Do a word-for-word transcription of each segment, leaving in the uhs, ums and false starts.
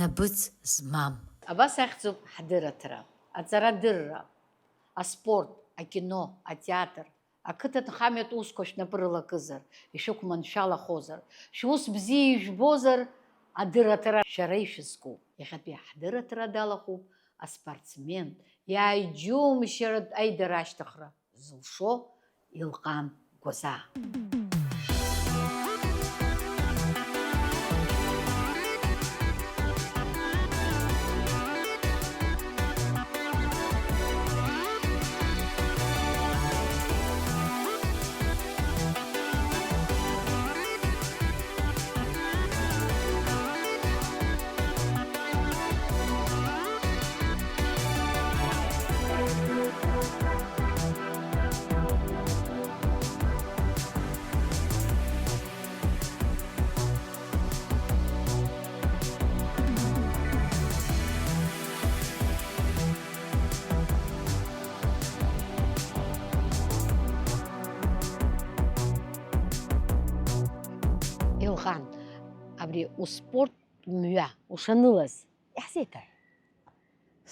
набыц змам. Абас ахьӡуп ҳдырраҭара, аҵарадырра, аспорт, акино, атеатр, ақыҭанхамҩатә усқәа шәнапы рылакызар, ишәықәманшәалахозар, шәус бзиа ижәбозар, адырраҭара шәара ишәызкуп. Иахьатәи ҳдырраҭара далахәуп аспортсмен, иааиџьумшьаратә аидара ашьҭыхра зылшо Елҟан Гәазаа. Елҟан, абри успорт мҩа ушанылаз, иаҳзеиҭаҳәа.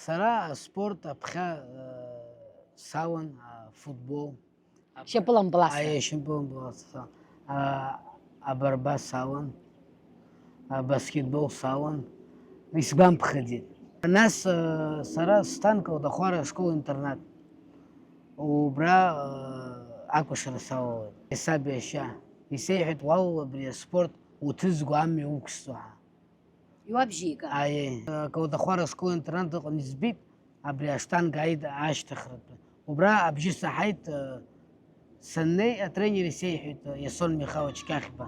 Сара аспорт аԥхьа, э, салан, афутбол. Шьапылампыласра. Аиеи, шьапылампыласра салан. А, абарба салан, абаскетбол салан. Исгәамԥхаӡеит. Нас, э, сара Сҭанка Удахәара ашкол-интернат. Убра, э, акәашара салалеит. Саб иашьа. Исеиҳәеит, уалал абри аспорт уҭызго амҩа уқәсҵо ҳәа. Иуабжьеига. Аиеи. Аколдахәара ашкол-интернат ыҟан, избеит абри аштанга аид-, ашьҭыхратәы. Убра абжьы саҳаит, э, саннеи, атренер исеиҳәеит, э, Иасон Михалыч Кьахьба.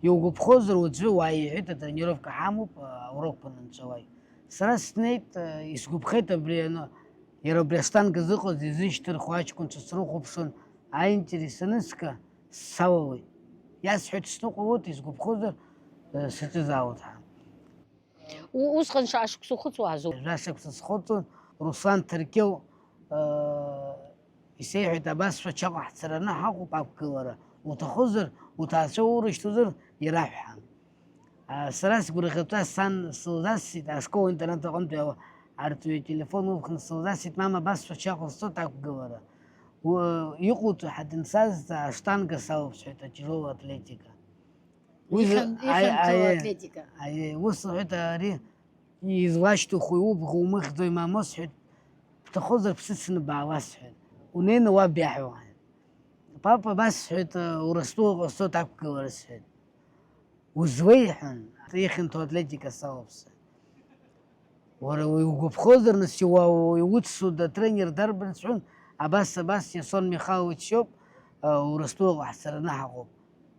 Иугәаԥхозар, уаҵәы уааи, иҳәеит, атренировка ҳамоуп, э, аурокқәа нынҵәауеит. Сара снеит, э, исгәаԥхеит абри аны, иара убри аштанга зыҟаз изышьҭырхуа аҷкәынцәа срыхәаԥшуан, аинтерес аныска, салалеит. Иасҳәеит, сныҟәалоит, исгәаԥхозар, э, саҿызаауеит ҳәа. У-, усҟан шаҟа шықәса ухыҵуа ҳазуп? Жәа шықәса схыҵуан, Руслан Ҭырқьыл, э, исеиҳәеит, абас шәачаҟа ҳцараны ҳаҟоуп ақәгылара, уҭахозар, уҭаацәа урышьҭозар, ираҳәҳәа. А, сара сгәырӷьаҵәа сан сылзасит, ашкол-интернат аҟынтәи ау-, арҵаҩы ателефон ылхны сылзасит, мама, абас шәачаҟа сцоит ақәгылара. У-, иҟоуҵо ҳәа дынсазҵаа, аштанга салоуп сҳәеит, атяжелая атлетика. Уи ихьан-, аи-, ихьанҭоу аи-, атлетика. Аиеи, ус лҳәеит, ари излашьҭухуеи, убӷа умыхьӡои, мамоу сҳәеит, бҭахозар бсыцны баауа сҳәеит. Унеины уаб иаҳәо. Папа, абас сҳәеит, Урыстәылаҟа сцоит ақәгылара сҳәеит. Узлеиҳәан, ихьанҭоу атлетика салоуп сҳәеит. Уара уи угәаԥхозар, нас, иуа-, иуцу атренер дарбан сҳәон, абас, абас, Иасон Михайлович иоуп, а, Урыстәылаҟа ҳцараны ҳаҟоуп.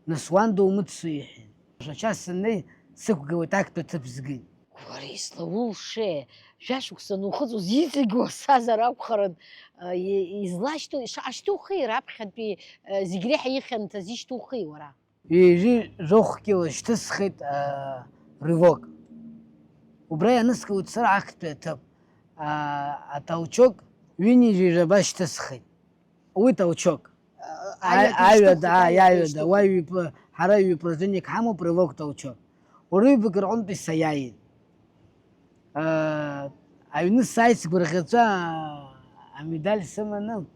Нас уан думыццо иҳәеит. Шәача саннеи, сықәгылеит, актәи аҭыԥ згеит. Уара излаулшеи? Жәашықәса анухыҵуаз иҵегь уасазар акәхарын, а, и-, излашьҭоу, ишаашьҭухи раԥхьатәи, а, зегь реиҳа ихьанҭаз ишьҭухи уара? Ҩажәи жәохә кьыла шьҭысхит, аа, рывок. Убра ианыскылоит сара актәи аҭыԥ. Аа, атолчок ҩынҩажәи жәаба шьҭысхит. Уи толчок. Аҩада, аҩада, ишьҭухит, аа, аҩада, аҩада, ишьҭухит. Уа ҩпла-, ҳара ҩпражениак ҳамоуп, рывок толчок. Уара ҩбак рҟынтәи саиааит. Аа, аҩны сааит сгәырӷьаҵәа, амедаль сыманы,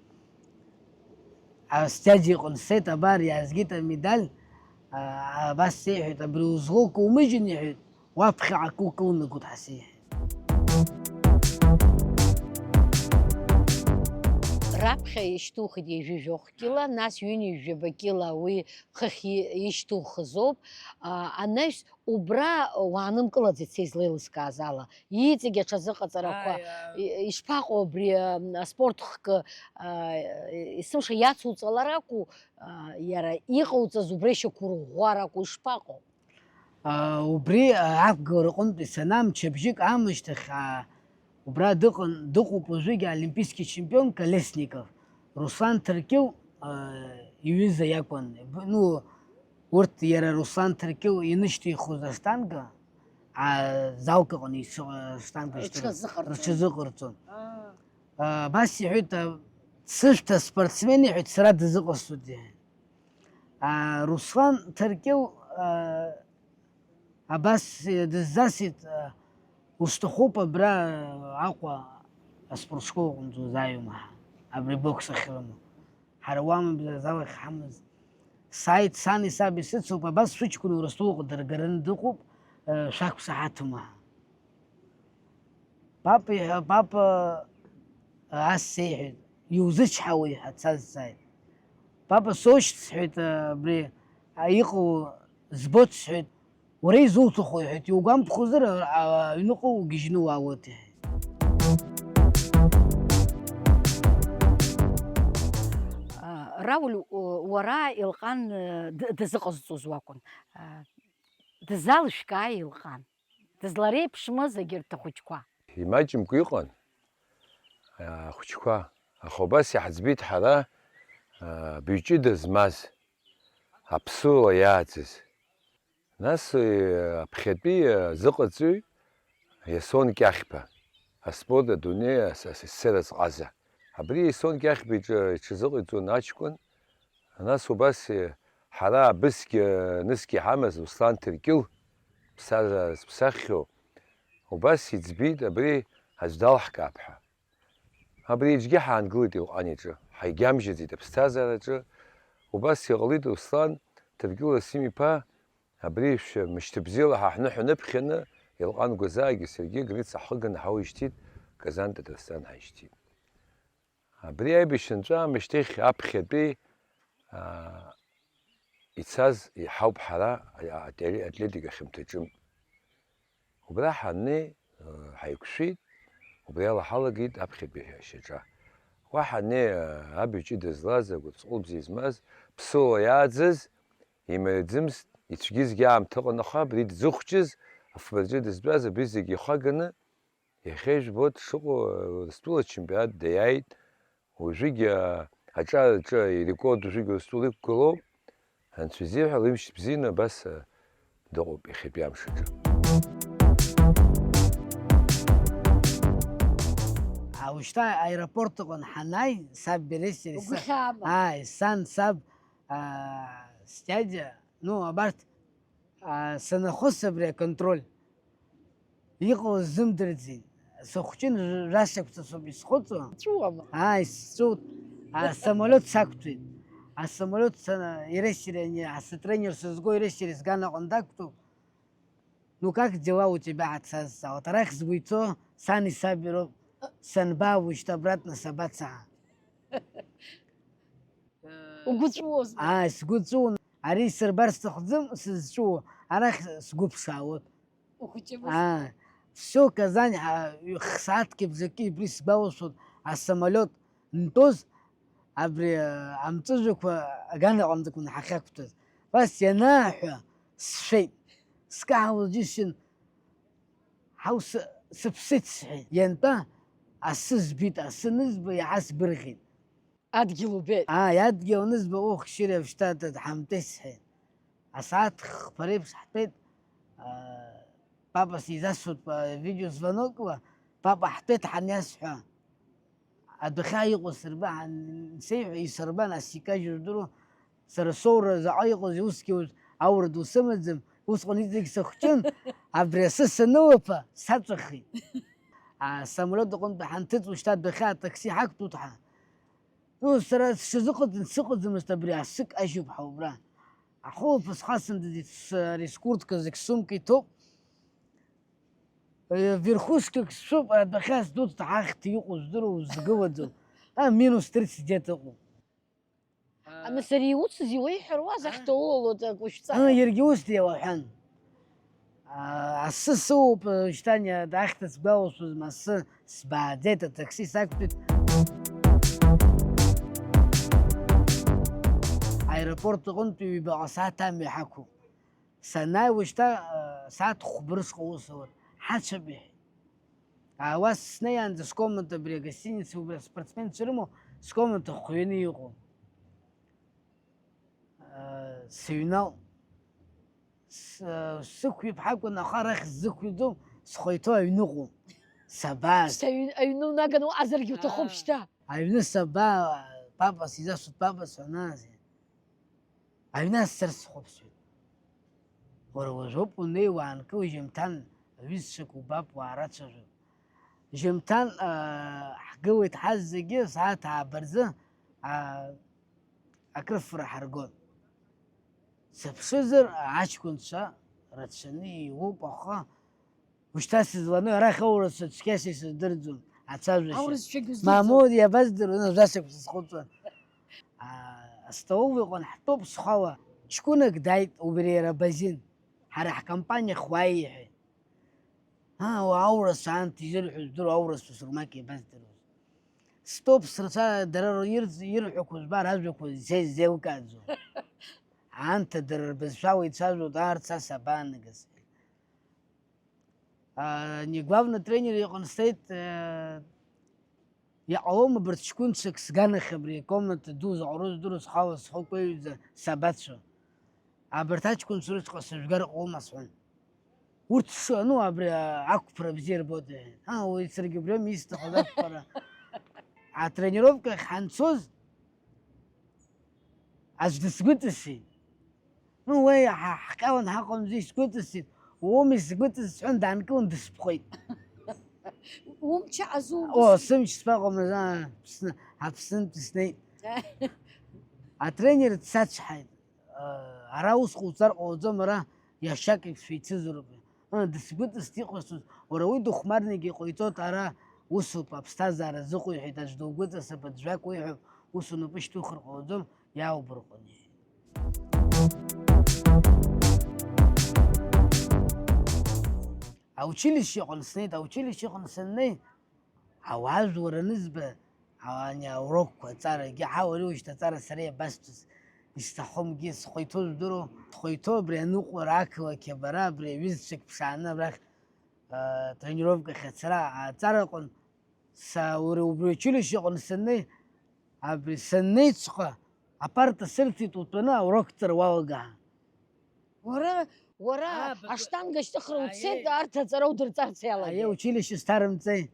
астадиа иҟны сцеит, абар, иаазгеит амедаль, аа, абас сеиҳәеит, абри узлоу кумыжьын, иҳәеит, уаԥхьаҟа акы укылнагоит ҳәа сеиҳәеит. Раԥхьа ишьҭухит ҩажәи жәохә кьыла, нас ҩынҩажәи жәаба кьыла уи хыхь и-, ишьҭухызоуп. Аа, анаҩс Убра уаанымгылаӡеит, са излеилыскааз ала. Иҵегь аҽазыҟаҵарақәа. Ааи, ааи. И-, ишԥаҟоу абри, а, аспорт хкы, а, есымша иацуҵалар акәу, а, иара иҟауҵаз убра ишьақәырӷәӷәар акәу, ишԥаҟоу? А, убри, а, ақәгылара аҟынтәи санаа, мчыбжьык аамышьҭахь, а, Убра дыҟан, дыҟоуп уажәыгьы олимпийский чемпион Колесников, Руслан Ҭырқьыл, э, иҩыза иакәын. Б-, ну, урҭ иара Руслан Ҭырқьыл инышьҭихуаз аштанга, а, залк аҟны ишыҟ-, аштанга ишьҭыр-, рҽазыҟарҵон. Рҽазыҟарҵон. Аа. Э, абас иҳәеит, а, сышәҭ аспортсмен, иҳәеит, сара дазыҟасҵоит, иҳәеит. А, Руслан Ҭырқьыл, а, абас, э, дыззасит, а, Усҭахуп абра Аҟәа аспортшкол аҟынӡа узааиуама? Абри бокс ахьрымоу. Ҳара уамабзазала иҳамаз. Сааит, сани саби сыцуп, абас сыҷкәын Урыстәылаҟа дыргараны дыҟоуп, э, шәақәсаҳаҭума? Папа иҳәа-, папа, э, ас сеиҳәеит, иузычҳауеи ҳәа дсазҵааит. Папа, сошьҭ, сҳәеит, э, абри, а, иҟоу збоит, сҳәеит, уара изуҭаху, иҳәеит, иугәамԥхозар, а, а, аҩныҟа угьежьны уаауеит, иҳәеит. А, Рауль, у-, уара Елҟан, э, д-, дазыҟазҵоз уакәын. А, дызалышәкааи Елҟан? Дызлареиԥшмыз егьырҭ ахәыҷқәа? Имаҷымкәа иҟан, а, ахәыҷқәа, аха убас иҳаӡбеит ҳара, а, быҩҷыда змаз, аԥсуала иааӡаз. Нас, э, аԥхьатәи, э, азыҟаҵаҩ Иасон Кьахьба, аспорт адунеи ас-, асессер азҟаза. Абри Иасон Кьахьба иҿы, иҽазыҟаиҵон аҷкәын. Нас убас, э, ҳара абысгьы, э, нызқь иҳамаз Руслан Ҭыркьыл, ԥсҭазаара зыԥсаххьоу, убас иӡбеит абри аӡә далҳкаап ҳәа. Абри аӡәгьы ҳаангылеит Елҟан иҿы, ҳаигьамжьаӡеит аԥсҭазаараҿы. Убас иҟалеит Руслан Ҭыркьыл Расим-иԥа, абри шәа мышьҭыбзиала ҳа ҳныҳәа ныԥхьаны, Елҟан Гәазаагьы саргьы граница ҳхыганы ҳауижьҭит, Казан Татарстан ҳаишьҭит. Абри аибашьра анҵәа аамышьҭахь аԥхьатәи, аа, ицаз иҳауп ҳара, а-, а-, атлетика хьымҭаҿы. Убра ҳаннеи, ҳаиқәшәеит, убри ала ҳалагеит аԥхьатәи ашьаҿа. Уа ҳаннеи, абаҩ ҷыда злаз, агәырҵҟәыл бзиа змаз, ԥсыуала иааӡаз, имариаӡымызт, ицәгьызгьы аамҭа ыҟан, аха абри дзыхәҷыз, афба рҿы дызтәаз, абри зегьы ихаганы, иахьа ижәбо дшыҟоу, Урыстәыла ачемпионат даиааит, Уажәыгь аҿар аҿы ирекорд уажәыгь Урыстәыла иқәгылоуп, Анцәа изиҳәа лымш бзианы абас дыҟоуп иахьатәи амш аҿы. Ушьҭа аеропорт аҟны ҳанааи, саб Берестери са-, Угәхьаама? Ааи, сан, саб, аа, сдядиа, ну, абарҭ, аа, санахыс абри аконтроль, иҟоу сзымдырӡеит. Сыхәҷын, р-, рашықәса соуп исхәыцуа. Ҵәуама? Ааи, сҵәуеит. Асамолиот сақәтәеит. Асамолиот са-, иара иссири ани, асы тренер сызго иара иссири сган аҟны дақәтәоуп. Ну как дела у тебя, ҳәа дсазҵаауеит. Арахь сгәы иҭоу сани саби роуп. Санба уажәшьҭа обратно сабацаа? Угәы ҵәуозма? Ааи, сгәы ҵәуон. Ари сырбар сҭахӡам, сызҵәуо. Арахь сгәы ԥшаауеит. Ухәыҷымызт? Аа, все Казань, а, х-, сааҭк бжаки, убри сгәалашәоит, асамолиот нтәоз, абри, а, амҵәыжәҩақәа аган аҟынӡа акәын ҳахьақәтәаз. Убас ианааҳәа, сшәеит. Скаҳауаз џьысшьан, ҳау сы-, сыԥсит, сҳәеит. Иантәа асы збит, асы анызба, иаҳа сбырӷьеит. Адгьыл убеит. Ааи, адгьыл анызба, ух, Шьыри, шьҭа дҳамтәеи, сҳәеит. Асааҭ хԥа реиԥш ҳтәеит, аа, папа сизасуеит, а, видеозвонокла, папа ҳтәеит ҳаниасҳәа. Адәахьы иҟоу сырба, ҳан-, сеиҳәа исырба, нас икажьу здыру, сара соура заҟа иҟоузеи, усгьы уж-, аура ду сымаӡам, усҟан иҵегь сыхәҷын, абри асы санылаԥа, саҵәахит. Асамолиот аҟынтәи ҳанҭыҵ, ушьҭа адәахьы атакси ҳақәтәоит ҳа. Ну, сара сҽазыҟаҵан сыҟаӡамызт абри, асы кажьуп ҳа убра. Ахәылԥаз схасымдыӡеит, с-, ари скуртка зегь сумка иҭоуп. Э, верхушкак сшәуп, адәахьы сдуцт, ҳахьҭа иҟоу здыруа узгылаӡом. А, минус тридцать где-то ыҟоуп. Нас ари иуцыз иуеиҳәаруаз, ахьҭа улалоит ак ушәҵа. Ыы, иаргьы ус деилаҳәан. Асы сыуоуп, шьҭа ахьҭа сгәалашәозма, асы сбааӡеит, атакси сақәтәеит. Аеропорт аҟынтәи ҩбаҟа сааҭ амҩа ҳақәуп. Санааи уажәшьҭа, сааҭ хәба рышҟа аус ауеит, ҳацәап иҳәеит. Аауа снеиаанӡа скомната абри агостиница убра спортсменцәа рымоу скомната хәҩаны иҟоу. Сыҩнал. Сықәип ҳакәын, аха арахь сзықәиӡом, схәа иҭоу аҩныҟоуп. Сабааз. Шьҭа аҩны унаганы уаҟазаргьы уҭахуп шьҭа. Аҩны сабаа, папа сизасуеит, папа сҳәанаази. Аҩны сцар схәаԥшуеит. Уара уажәоуп унеи уаанкыл, ижьымҭан Аҩызцәак убап, уаарацәажәап. Жьымҭан, аа, ҳгылеит ҳазегьы, асааҭ ааба рзы, аа, акрыфара ҳаргон. Сыԥшызар, аҷкәынцәа рацәаны иуоуп, аха ушьҭа сызлану, арахь аурысцәа цқьас исыздырӡом, ацәажәашьа. Аурысцәагьы уздырӡом. Мамоу, иабаздыруа, нас жәа-шықәса схәыцуан. Аа, астоловаҟны ҳтәоуп схала. Ҷкәынак дааит, убри иара Базин. Ҳара ҳкомпаниа хәааи иҳәеит. Аа, уа аурыс анҭ изырҳәоз здыруа, аурыс бусурмак иабаздыруаз? Стәоуп срацәа, дара рирц-, ирҳәақәо збар, ажәақәа зе-, зеилкааӡом. Анҭ дара рбызшәала ицәажәоит, арҭ са сабаанагаз? А, не главный тренер иҟны сцеит, э, иҟалома абарҭ ҷкәынцәак сганахь абри акомната ду зыҟалоз здыруа схала схы кәеҩӡа сабацәо? Абарҭ аҷкәынцәа рыцҟа сыжәгар ҟалома сҳәон. Урҭ шыҟану абри ақәԥара бзиа рбоит, иҳәеит. А, уи саргьы убриоума исҭахыз ақәԥара. Атренировкахь ҳанцоз аӡә дысгәыҵысит. Ну, уи ҳа-, ҳҟьалан ҳаҟамзи, сгәыҵысит. Уоми сгәыҵыс сҳәан, даанкылан дысԥхеит. Умч азу-, О, сымч сԥаҟамыз, аа, Аԥсны, Аԥснынтә снеит. Атренер дсацәҳаит. Ара ус ҟауҵар ҟалаӡом, ара иашак еиԥш шәеицызароуп. Ыы, дысгәыҵысит иҟасҵоз, уара уи дыхәмарны егьа иҟаиҵоит, ара усоуп, аԥсҭазаара зыҟоу, иҳәеит, аӡә дугәыҵасып, аӡә жәак уиҳәап, ус унапы шьҭухыр ҟалаӡом, иаубарҟәын, иҳәеит. Аучилишьче аҟны снеит, аучилишьче аҟны саннеи, ауаажәлар анызба, ани аурокқәа аҵарагьы, ҳа уара уажәшьҭа аҵара сара иабасҭоз, исҭахымгьы, схәа иҭоу здыруоу, схәа иҭоу абри аныҟәара ақалақь абара, абри аҩызцәак ԥшааны абрахь, а, тренировкахь ацара, аҵара аҟын, са уара убри училище аҟны саннеи, абри саннеиҵәҟьа, апарта сырҭеит утәаны аурок ҵара уалагаа. Уара, уара, Аба, аштанга шьҭыхра уцеит, аиеи. Арҭ аҵара удырҵарц иалагеит. Аиеи, училище сҭарымҵеи.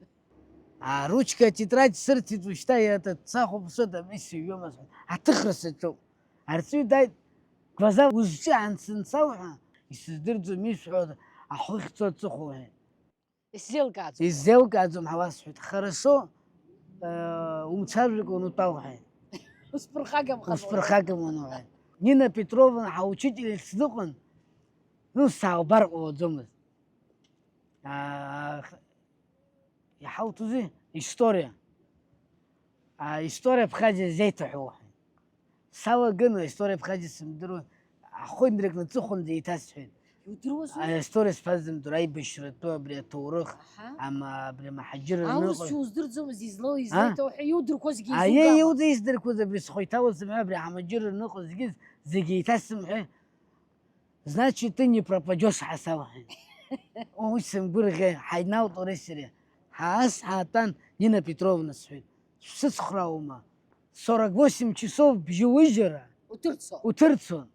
А, ручка, атетрадь сырҭеит, ушьҭа иаҭацахуп, сыда, мисс иҩымыз. Аҭыхра саҿуп. Арҵаҩы дааит, глаза узҿы ансынцалҳәа, исыздырӡом исҳәо, ахәы ихьӡо аҵыхәа уҳәеит. Исзеилкааӡом. Исзеилкааӡом ҳәа уасҳәеит. Хорошо, э, умцәажәакәа унутәал ҳәа. Усԥырхагамхан. Усԥырхагамхан уҳәа. Нина Петровна ҳаучитель сныҟәан, ну, саалбар ҟалаӡомызт. Аа, иҳауҭозеи? История. Аисториа ԥхаӡа зеиҭаҳәоу ҳәа. Салаганы аисториа ԥхаӡа сымдыруа, ахәынрак наҵыхәанӡа еиҭасҳәеит. Иудыруазу? Аисториа сԥазымдыруа, аибашьратәы абри аҭоурых, Аҳа. Ама абри амаҳаџьыр Аурысшәа рныҟәа. Уздырӡомызт, излоу, А? Излеиҭоу ҳәа иудырқәо зегьы А, изугама? Иудырқәо, издырқәоз абри схәа иҭалоз сымҳәа, абри амаҳаџьыр рныҟәа зегьы, зегьы еиҭасымҳәеи. Значит, ты не пропадёшь, ҳасауҳәеит. Уи сымгәырӷьа, ҳаиналт уара сареи. Ҳаас ҳаатәан, Нина Петровна сҳәеит, шәсыцхраауама? Сорок восемь часов бжьы уыжьра Уҭырцо. Уҭырцон.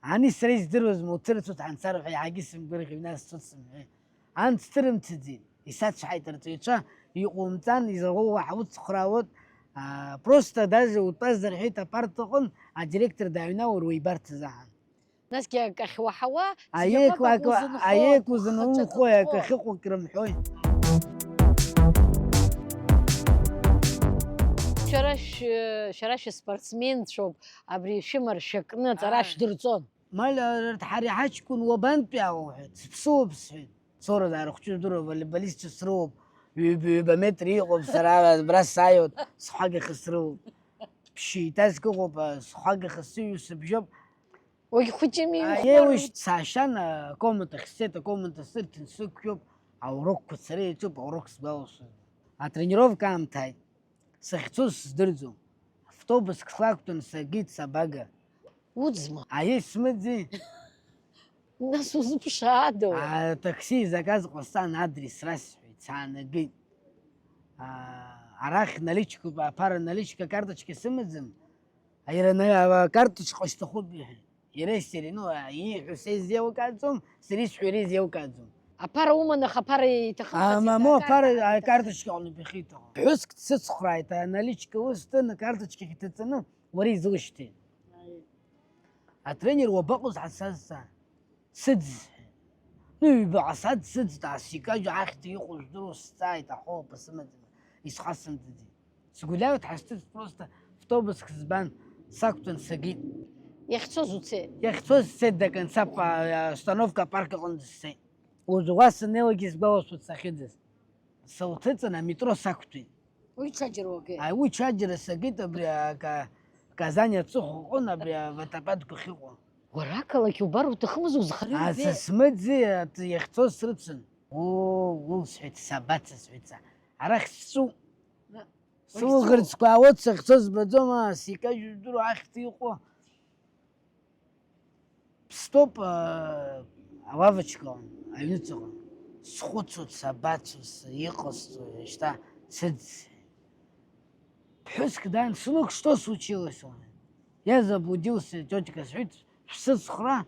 Ани сара издыруазма, уҭырцоит ҳанцар ҳәа, иаҳагьы сымгәырӷьеит, нас сцоит сымҳәеи. Анҭ сҭырымҭаӡеит, исацәҳаит арҵаҩцәа, иҟоумҵан, изаӷоу уаҳа уцхраауеит, а, просто даже утәазар ҳәеит апарта аҟын, адиректор дааҩналар уибарҭаз аҳан. Насгьы акахь уаҳауа, Аиеи, зегьакоуп акы акы, узынхо, аиеи, акы узынумхои, акы ахьыҟоу акрымҳәои? Шәара шә-, шәара шәыспортсменцәоуп, абри шәымаршәа кны аҵара Ааи. Шәдырҵон. Мал, ҳара иҳаҷкәын уабантәи аауҳәеит, сыԥсуоуп сҳәеит. Цора даарыхәҷы здыруа волейболистцәа срыуоуп, ҩба, ҩба метр иҟоуп, сара абра сааиуеит, схәагахьы срыуоуп. Ԥшьа еиҭазкыҟоуп, схәагахьы сыҩу сыбжьоуп. Уагьхәыҷыми, Аиеи, ухәмаруеит. Уи саашьан, акомнатахь сцеит, акомната сырҭан сықәшәоуп, аурокқәа сара еиҿуп, аурок сгәалашәоит. Атренировка аамҭа ааит. Сахьцоз сыздырӡом. Автобуск слақәтәан сагеит сабага. Уӡма? Аиеи, смыӡи? Нас узыԥшаадоу? Атакси изаказ ҟасҵан, адрес расҳәеит, саанагеит. А, арахь наличка, аԥара наличка карточка сымаӡам. Иара на-, акарточка шьҭахуп иҳәеит. Иареи сареи, ну, ииҳәо са изеилкааӡом, сара исҳәо иара изеилкааӡом. Аԥара уман, аха аԥара иҭахымхацт, А, мамоу, аԥара акарточка аҟны ибихиҭахо. Ԥҳәыск дсыцхрааит, аналичка усҭан, акарточкахь иҭаҵаны, уара изушьҭеи? Аиеи. Атренер уабаҟоу сҳәа сазҵаа. Сыӡ сҳәеит. Ну, ҩбаҟа саццыҵт, аасикажьу ахьҭа иҟоу здыруа сҵааит, аҳәоуп, сымаӡам, исхасымҵаӡеит. Сгәаҩоит ҳашҭыҵ, просто автобуск збан, сақәтәан сагеит. Иахьцоз уцеит? Иахьцоз сцеит, до конца па-, остановка апарк аҟынӡа сцеит. Уажәы уа саннеилакгьы сгәалашәоит сахьыӡыз. Сауҭыҵын, аметро сақәтәеит. Уи ҽаџьара уагеит? Ааи, уи ҽаџьара сагеит абри ака-, Казани аҵыхәа аҟын, абри аватопадқәа ахьыҟоу. Уара ақалақь убар уҭахымыз узхара. А, ҩбеи? Са смыӡи, ат-, иахьцоз срыцын. Уу, уу, сҳәеит, сабацо, сҳәеит, са. Арахь сҵәуп. На, сылаӷырӡқәа аауеит, сахьцо збаӡом, аа, сикажьу здыруа ахьҭа иҟоу. Стоп, аа, алавочкаҟны, аҩныҵҟа. Схәыцуеит, сабацо, с-, иҟасҵо, шьҭа сыӡ. Ԥҳәыск даан, сынок, что случилось? Я заблудился, тетка, сҳәеит, шәсыцхраа,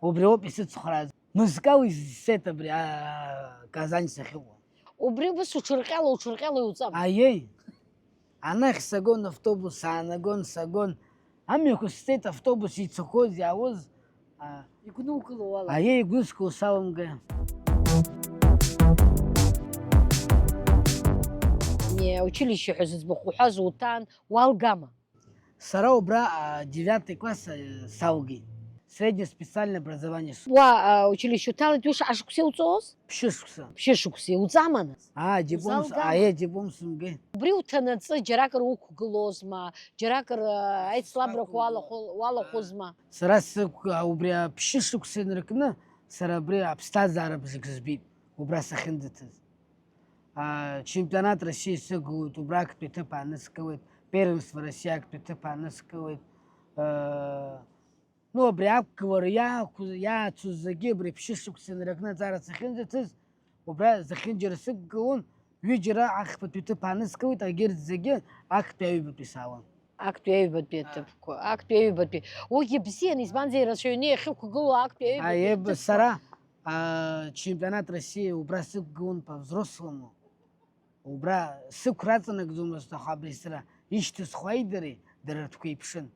убри ауп исыцхрааз. Мызкала исзеит абри, аа, Казань сахьыҟоу. Убри ус уҽырҟьала, уҽырҟьала иуҵама? Аиеи. Анахь сагон, автобус аанагон, сагон. Амҩақәа сцеит, автобус ицақәоз, иаауаз, аа. Игәнукыло уала. Аиеи, игәыскыло салымга. Не, училище ҳәа зыӡбахә уҳәаз уҭан, уалгама? Сара убра, а, девятый класс, а, салгеит. Среднее специальное образование. Уа, а, училище уҭалеит, уи шаҟа шықәса иуҵоз? Ԥшьышықәса. Ԥшьышықәса иуҵама нас? Аа, диплом с-, узалгама? Аиеи, диплом сымгеит. Убри уҭанаҵы џьаракыр уқәгылозма, џьаракыр, а, аицлабрақәа уалахәы-, уалахәызма? Сара сықә-, а, убри аԥшьышықәса инаркны, сара абри аԥсҭазаара бжак збеит, убра сахьынӡаҭаз. А, чемпионат России сыгылоит, убра актәи аҭыԥ ааныскылеит, первенство России актәи аҭыԥ ааныскылеит. Э, ну, абри ақәгылара иаақәыз-, иаацу зегьы абри ԥшьышықәса инаркны аҵара сахьынӡаҭыз, убра зехьынџьара сықәгылон, ҩыџьара ахԥатәи аҭыԥ ааныскылеит, агьырҭ зегьы актәи аҩбатәи саауан. Актәи аҩбатәи аҭыԥқәа, актәи аҩбатәи. Уигьы бзиан, избанзар, ирацәаҩны иахьықәгылоу актәи аҩбатәи аиеи, аҭыԥқәа. Сара, а, чемпионат России убра сықәгылон по-взрослому. Убра сықәра аҵанакӡомызт, аха абри сара ишьҭысхуа идари, дара ртәқәа еиԥшын.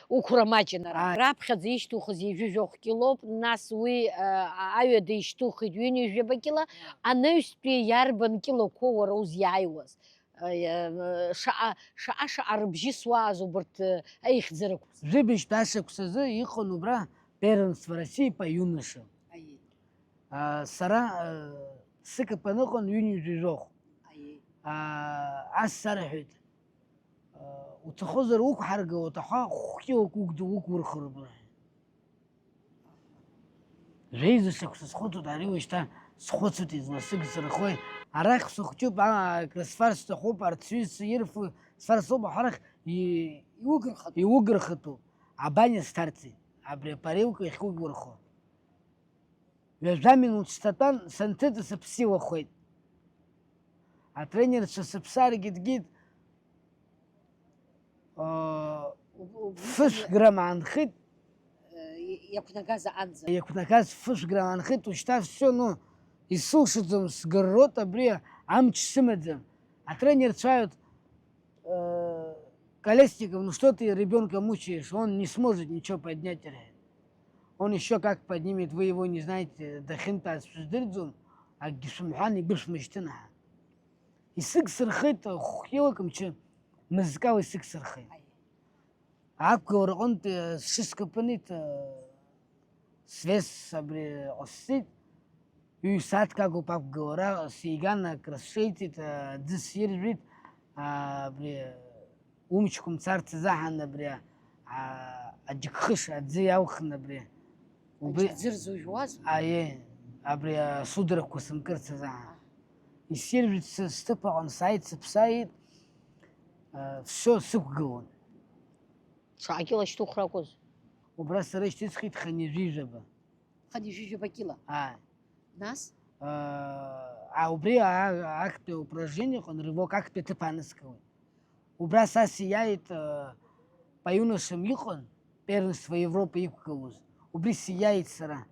Уқәра маҷын ара. Ааи. Раԥхьаӡа ишьҭухыз ҩажәи жәохә килоуп, нас уи, а, аҩада ишьҭухит ҩынҩажәаба кила, анаҩстәи иарбан килоқәоу уара узиааиуаз? Аиа, шаҟа, шаҟа, шаҟа рыбжьы суааз убарҭ, э, аихьӡарақәа. Жәибжьтә ашықәсазы иҟан убра первенство России по юношам. Аиеи. А, сара, э, сыкапан ыҟан ҩынҩажәи жәохә. Аиеи. А, ас сарҳәеит, э, уҭахозар уқәҳаргылоит, аха хәкьыуак уқәду-, уқәурхароуп рҳәеит. Жәеиза шықәса схәыцуеит, ари уажәшьҭа схәыцуеит, изласыгсырхои? Арахь сыхәҷуп, аа, акрысфар сҭахуп, арҭ сҩызцәа ирфо сфар соуп, аха арахь и-, Иугырхатәуп. Иугырхатәуп. Абаниа сҭарҵеит, абри апарилка иахьугурхо. Ҩажәа минуҭ сҭатәан, санҭыҵ, сыԥсы илахәеит. Атренерцәа сыԥсы ааргеит-геит, аа, У-, у-, фышә грамм аанхеит. Э, и-, иақәнагаз аҟанӡа. Иақәнагаз фышә грамм аанхеит, ушьҭа всё, ну, исылшаӡом, сгырроит абри, амч сымаӡам. Атренерцәа ааҩуеит, э, Колесников, ну что ты ребёнка мучаешь, он не сможет ничего поднять, рҳәеит. Он ещё как поднимет, вы его не знаете, дахьынтәааз шәыздырӡом, акгьы шәымҳәан, игәы шәмышьҭын ҳәа. Исыгсырхеит, хәкьылак мчы, мызкала исыгсырхеит. Аиеи. Ақәгылара аҟынтә, э, сшыскапанит, э, связь абри ҟасҵеит. Ҩ-сааҭк агуп ақәгылара, сиган, акрысшеиҵеит, э, аӡы сиржәит, а, абри, э, умчқәа мцарц азыҳәан абри, а, аџьыкхыш аӡы иалхны абри. Убри аџьыкӡыр зужәуаз? Аиеи, абри асударақәа сымкырц азыҳәан. Исиржәит, сы-, сҭыԥ аҟны сааит, сыԥсааит, а, всё, сықәгылон. Шаҟа кьыла шьҭухра акәыз? Убра сара ишьҭысхит хынҩажәижәаба. Хынҩажәижәаба кьыла? Ааи. Нас? А, а, убри а-, актәи аупражнениеҟны рывок актәи аҭыԥ ааныскылеит. Убра са сиааит, э, по юношам иҟан, первенство Европы иқәгылоз. Убри сиааит сара.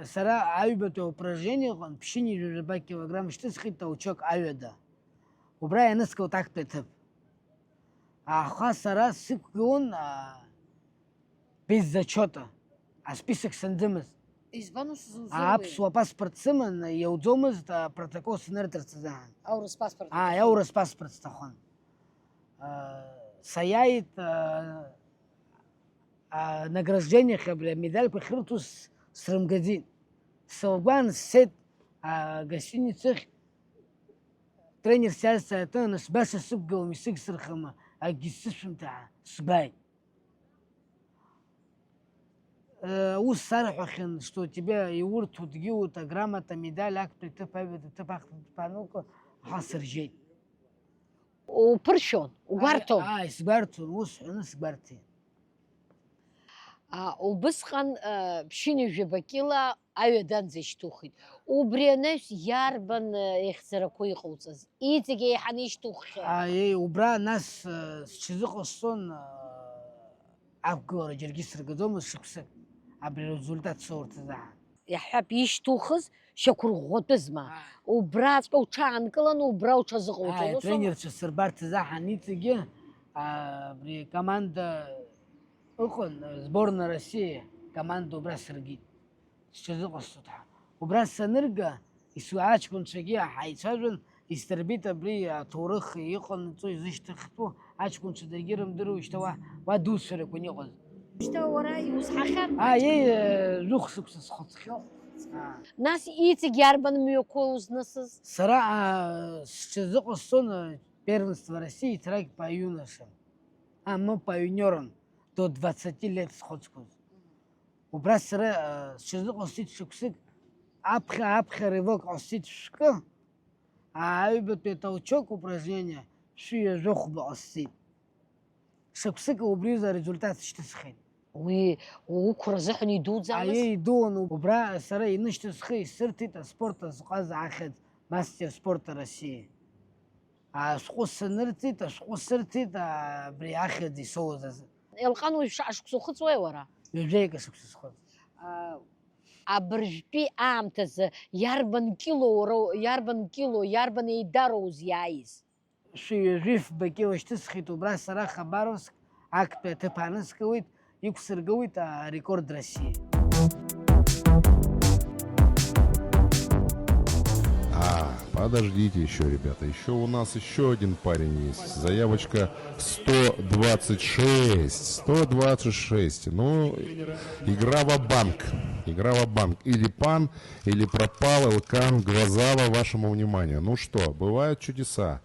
Сара аҩбатәи аупражнениеҟны ԥшьынҩажәижәаба килограмм шьҭысхит толчок аҩада. Убра ианыскылт актәи аҭыԥ. Аха сара сықәгылон, а, без зачёта, асписок санӡымыз. Избан ус зузыруеи? Аԥсуа паспорт сыман, иауӡомызт апротокол санырҭарц азыҳәан. Аурыс паспорт. Ааи, аурыс паспорт сҭахын. Саиааит, а, анаграждениахь абри амедальқәа ахьрыҭо с-, срымгаӡеит. Сылгәан сцеит, а, агостиницахь, тренер сиазҵааит, нас баша сықәгылам, исыгсырхама, акгьы сзысшәымҭа ҳәа сгәааит. Э, ус сарҳәахьан, что тебе иурҭо дгьыут, аграмота, медаль, актәи ҭыԥ, аҩбатәи ҭыԥ, ахԥатәи ҭыԥ ануқәа, ҳәа сыржьеит. Уԥыршәон, угәарҭон? Ааи, ааи, сгәарҭон, ус ҳәаны сгәарҭеит. А, убысҟан, а, ԥшьынҩажәаба кьыла аҩаданӡа ишьҭухит. Убри анаҩс иарбан, а, еихьӡарақәа иҟауҵаз? Иҵегь еиҳаны ишьҭуххьеи? Ааи, убра нас, а, сҽазыҟасҵон, а, ақәгылара џьаргьы сыргаӡомызт шықәсык, абри арезультат соурц азыҳәан. Иаҳҳәап, ишьҭухыз шьақәырӷәӷәатәызма? Ааи. Убраҵәҟьа уҽаанкыланы, убра уҽазыҟауҵон, ааи, ус аума? Атренерцәа сырбарҭаз аҳан иҵегьы, а, абри команда ыҟан, сборная России команда убра сыргеит. Сҽазыҟасҵоит ҳәа. Убра санырга, ису-, аҷкәынцәагьы ҳаицәажәон, исдырбеит абри аҭоурых иҟанаҵо, изышьҭыхтәу аҷкәынцәа даргьы рымдыруа, шьҭа уа, уа дуцәа ракәын иҟаз. Шьҭа уара иузҳахьан? Ааи, э, жәохә шықәса схыҵхьоу. Аа. Нас иҵегь иарбан мҩақәа узнысыз? Сара, аа, сҽазыҟасҵон, э, первенство России, трек по юношам. А, мы по юниорам до двадцати лет схыҵқәаз. Убра сара, э, сҽазыҟасҵеит шықәсык, аԥхьа, аԥхьа рывок ҟасҵеит шәкы, аҩбатәи атолчок упражнение шәи ҩажәохәба ҟасҵеит. Шықәсык убриазы арезультат шьҭысхит. Уи уқәра азыҳәан идуӡамызт? Аиеи, идуан. Убра сара инышьҭысхы исырҭеит аспорт азҟаза ахьӡ мастер спорта России. Ашәҟәы санырҭеит, ашәҟәы сырҭеит, а, абри ахьӡ исоуз азы. Елҟан, уажә шаҟа шықәса ухыҵуеи уара? Ҩажәеика шықәса схыҵ. А, абыржәтәи аамҭазы иарбан кило уара, иарбан кило, иарбан еидара узиааиз? Шәи ҩажәи фба кило шьҭысхит убра сара Хабаровск, актәи аҭыԥ ааныскылеит, иқәсыргылеит арекорд России. А, подождите еще, ребята, еще у нас еще один парень есть. Заявочка сто двадцать шесть, сто двадцать шесть. Ну, игра ва-банк. Игра ва-банк. Или пан, или пропал, Элкан Гвазава, вашему вниманию. Ну что, бывают чудеса.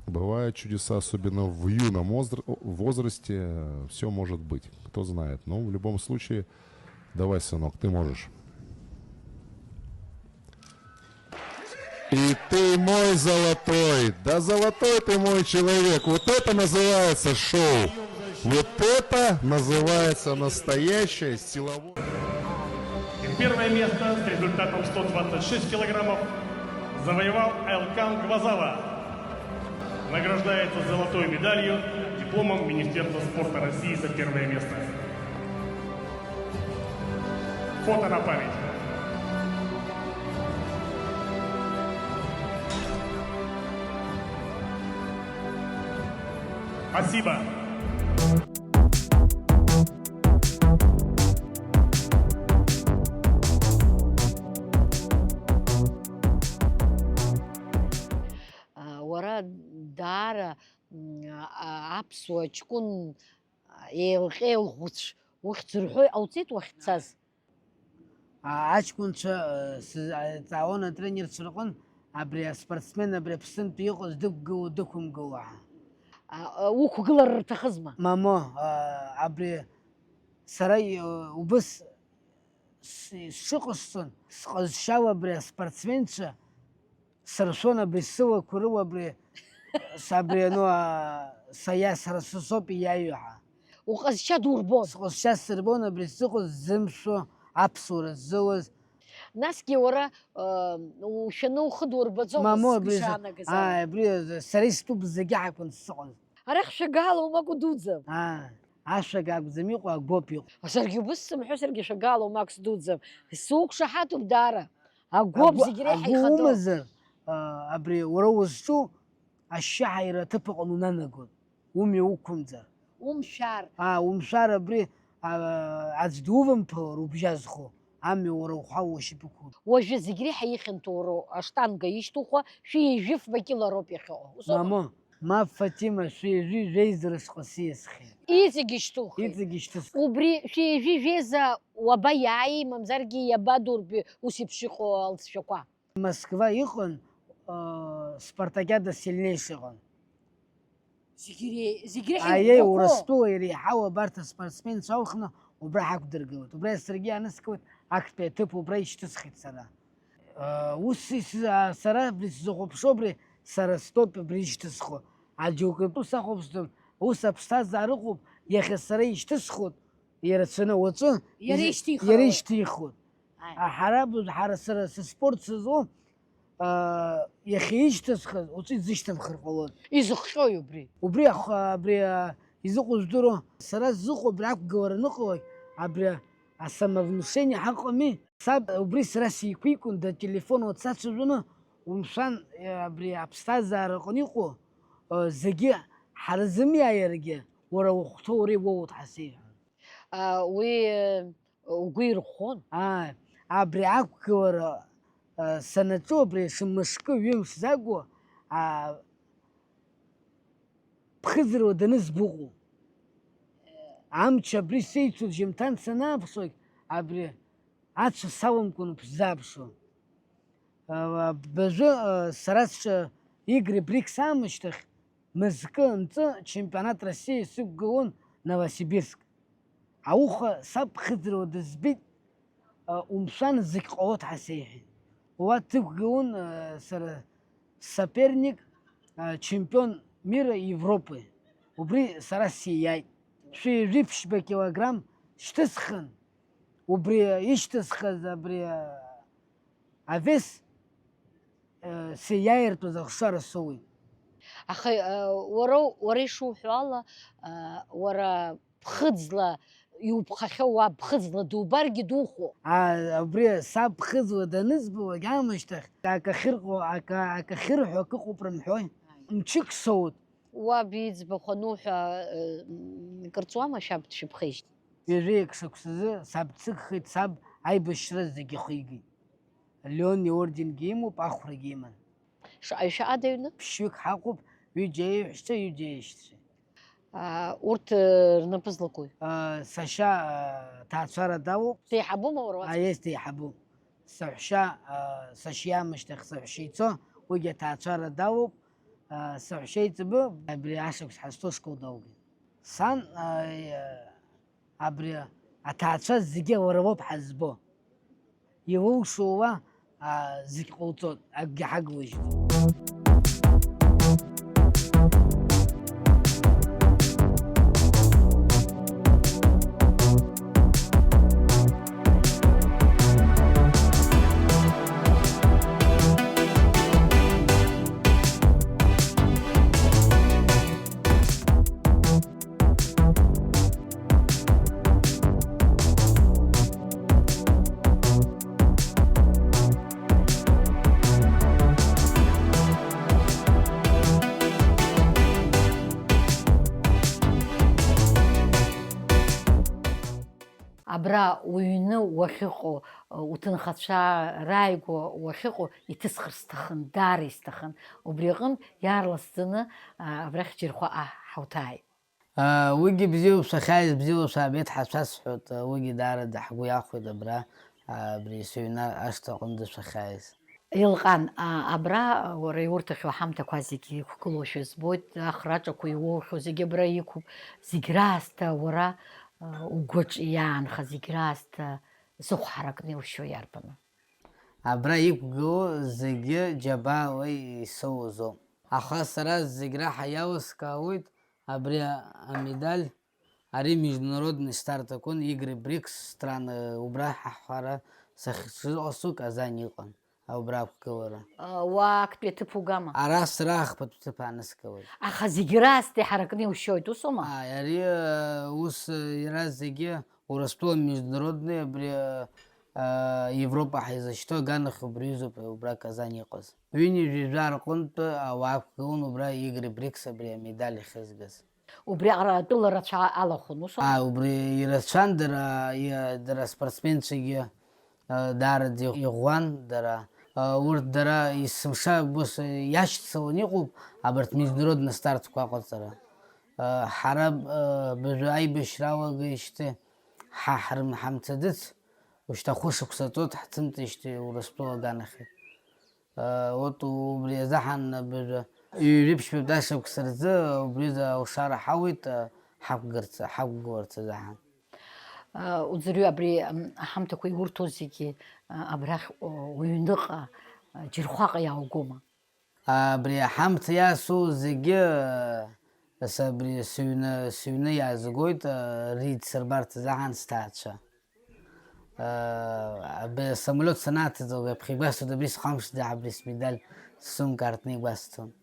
Бывают чудеса, особенно в юном возр-, возрасте, все может быть, кто знает. Но в любом случае, давай, сынок, ты можешь. И ты мой золотой, да золотой ты мой человек. Вот это называется шоу. Вот это называется настоящее силовое. И первое место с результатом сто двадцать шесть килограммов завоевал Элкан Гвазава. Награждается золотой медалью, дипломом Министерства спорта России за первое место. Фото на память. Спасибо. А, уара даара, м, а, аԥсуа ҷкәын, а, еилҟьа-еилӷәыцә ухьӡ рҳәо иҟауҵеит уахьцаз? А, аҷкәынцәа, э, сызҵаауан атренерцәа рҟын, абри аспортсмен абри Аԥснынтәи иҟаз дықәгылоу, дықәымгылоу ҳәа. А, а, уқәгылар рҭахызма? Мамоу, а, абри сара, э, убыс с-, сшыҟасҵон, сҟазшьала абри аспортсменцәа сыршәон, абри сылақәа рыла абри, с-, абри, ну, а, саиа-, сара сысоуп иаҩу ҳәа. Уҟазшьа дурбон? Сҟазшьа сырбон, абри сыҟаз ззымшәо, аԥсуара ззылаз. Насгьы уара, э, ушәаны ухы дурбаӡомызт. Мамоу, абри за-, згәы шаанагаз ала. Ааи, абри за-, сара истәуп зегьы акәын сыҟаз. Арахь шәагаала умак удуӡӡам? Ааи, ашәага акәӡам иҟоу, агәоуп иҟоу. Саргьы убыс сымҳәо, саргьы шәагаала умак сдуӡӡам. Суқәшаҳаҭуп даара. Агәоуп, агәы-, зегь реиҳа агәы ихадоу. Умазар, а, абри уара узҿу ашьшьыҳаира аҭыԥ аҟны унанагон, умҩа уқәымҵар. Умшәар. А, умшәар абри, а, аӡә дувамԥалар убжьазхо, Амҩа уара ухәа уашьапы уқәуп. Уажәы зегь реиҳа ихьанҭоу аштанга ишьҭухуа шәи ҩажәи фба кьылароуп иахьыҟоу. Ус аума? Мамоу, мап, Фатима, шәи ҩажәи жәеиза рышҟа сиасхьеит. Иҵегь ишьҭухит. Иҵегь ишьҭысхит. Убри шәи ҩажәи жәеиза уаба иааи, мамзаргьы иабадурбеи ус еиԥш иҟоу алҵшәақәа? Москва иҟан, э, спартакиада сильнейший ыҟан. Зегь ире-, зегь реиҳа Аиеи, иӷәӷәахо? Урыстәыла иреиҳау абарҭ аспортсменцәа алхны убра ҳақәдыргылеит. Убра саргьы иааныскылеит, актәи аҭыԥ убра ишьҭысхит сара. Э, ус ис-, а, сара абри сзыхәаԥшуа абри сара стәоуп абри ишьҭысхуа. Аџьоукы ртәы сахәаԥшӡом, ус аԥсҭазаара ыҟоуп, иахьа сара ишьҭысхуеит, ирацәаны уаҵәы Иара из-, ишьҭихыр иара ауеит. Ишьҭихуеит. Ааи. А, ҳара б-, ҳара сара сыспорт сызлоу, а, иахьа ишьҭысхыз уаҵәы изышьҭымхыр ҟалон. Изыхҟьои убри? Убри ах-, абри, а, изыҟоу здыруа, сара сзыҟоу абри ақәгылара аныҟалоит, абри асамовнушение ҳаҟами? Саб убри сара сеиқәикын, да телефон уаҵәы сацәажәаны, умшәан, э, абри аԥсҭазаараҟны иҟоу, э, зегьы ҳарзымиааиргьы, уара ухәҭоу уара иуоуит ҳәа сеиҳәон. А, уи, э, угәы ирхәон? Ааи, абри ақәгылара, э, санаҿу, абри шымышкы ҩымш закәу, а, ԥхыӡырла данызбыҟоу. Амч абри сеицур, жьымҭан санааԥшуагь, абри ацәа саламкуан уԥсӡааԥшуа. А, быжәы, а, сара сҿы Игры Брикс аамышьҭахь, мызкы нҵы чемпионат России сықәгылон Новосибирск. Ауха саб ԥхыӡырла дызбеит, а, умшәан, зегь ҟалоит ҳәа сеиҳәеит. Уа дсықәгылон, а, сара соперник, а, чемпион мира Европы. Убри сара сииааит. Шәи жәиԥшьба килограмм шьҭысхын. Убри ишьҭысхыз абри, а, авес, э, сииааиртә азы ахшара соуеит. Аха, э, уара, уара ишуҳәо ала, э, уара ԥхыӡла иуԥхахьоу уаб ԥхыӡла дубаргьы духәо. А, абри саб ԥхыӡла данызбалак аамышьҭахь, акы ахьырҟо, акы, акы ахьырҳәо акы ыҟоуп рымҳәои? Мчык соут. Уаб иӡбахә ануҳәа, э, м, кыр ҵуама шәаб дшәыԥхеижьҭеи? Ҩажәи акы шықәсазы саб дсыгхеит, саб аибашьра зегьы ахигеит. Леон иорденгьы имоуп, ахәрагьы иман. Шаҟаҩ шәаҟа аҩны? Ԥшьҩык ҳаҟоуп, ҩыџьа еиҳәшьцәа, ҩыџьа еишьцәа. Аа, урҭ, э, рнапы злакуи? Аа, сашьа, аа, ҭаацәара далоуп. Деиҳабума уара уаҵәҟьа? Аиеи, деиҳабуп. Саҳәшьа, аа, сашьа иаамышьҭахь саҳәшьа ицо, уигьы аҭаацәара далоуп. Аа, саҳәшьа иҵбы абри ашықәс ҳазҭоу ашкол далгеит. Сан, аа, Абри аҭаацәа зегьы уара уоуп ҳазбо. Иулшо уа, а, зегь ҟауҵоит, акгьы ҳагуажьуам. Абра уҩны уахьыҟоу, уҭынхацәа рааигәа уахьыҟоу иҭысхыр сҭахын, даара исҭахын. Убри аҟынтә иаарласӡаны, а, абрахь џьархәа, а, ҳауҭааит. А, уигьы бзиоуп, сахьааиз бзиала шәаабеит ҳәа шәасҳәоит, а, уигьы даараӡа ҳгәы иахәеит абра, а, абри сыҩны ашҭа аҟынӡа шәахьааиз. Елҟан, а, абра уара иурҭахьоу аҳамҭақәа зегьы иқәгылоушәа збоит, ахраҿақәа иуоухьоу зегьы абра иқәуп, зегь раасҭа уара, а, угәаҿ иаанха, зегь раасҭа зыхә ҳаракны иушьо иарбану? Абра иқәгылоу зегьы џьабаала исоуазоуп. Аха сара зегь раҳа иалыскаауеит абри амедаль, ари международный старт акәын, игры БРИКС страны убра ҳҳәара сахьыҟасҵо Казань иҟан, убра ақәгылара. А, уа актәи аҭыԥ угама? Ара сара ахԥатәи ҭыԥ ааныскылеит. Аха зегь раасҭа иҳаракны иушьоит, усоума? Ааи, ари, э, ус, э, иара зегьы Урыстәыла международный, абри, а, а, Европа ҳаизышьҭоу аганахь убри изоуп, убра Казань иҟаз. Ҩынҩажәи жәаа рҟынтә ауаа ақәгылон убра игры БРИКС абри амедаль ахьызгаз. Убриаҟара атәыла рацәа алахәын, ус аума? А, убри ирацәан дара, и-, дара аспортсменцәагьы, даараӡа иӷәӷәан дара. Урҭ дара есымша ус иашьцыланы иҟоуп абарҭ международный стартқәа аҟаҵара. Ҳара абыржәы аибашьра алагеижьҭеи ҳа ҳрымҳамҭаӡыц, ушьҭа хәышықәса ҵуеит ҳцымҵеижьҭеи Урыстәыла аганахьы. Вот убри азыҳәан абыржәы ҩажәи ԥшьба ашықәса рзы убри азы алшара ҳауеит, ҳақәгарц, ҳақәгыларц азыҳәан. Уӡырҩы абри, м, аҳамҭақәа иурҭо зегьы, а, абрахь, о, уҩныҟа, а, Џьырхәаҟа иааугома? Абри аҳамҭа иасоу зегьы, а, са абри сыҩны, сыҩны иаазгоит, а, ридсырбарҭаз аҳан сҭаацәа. А, абри асамолиот санааҭыҵуа, абри аԥхьа игәасҭоит, абри схамԥшӡаҳ, абри смедаль ссумка артны игәасҭон.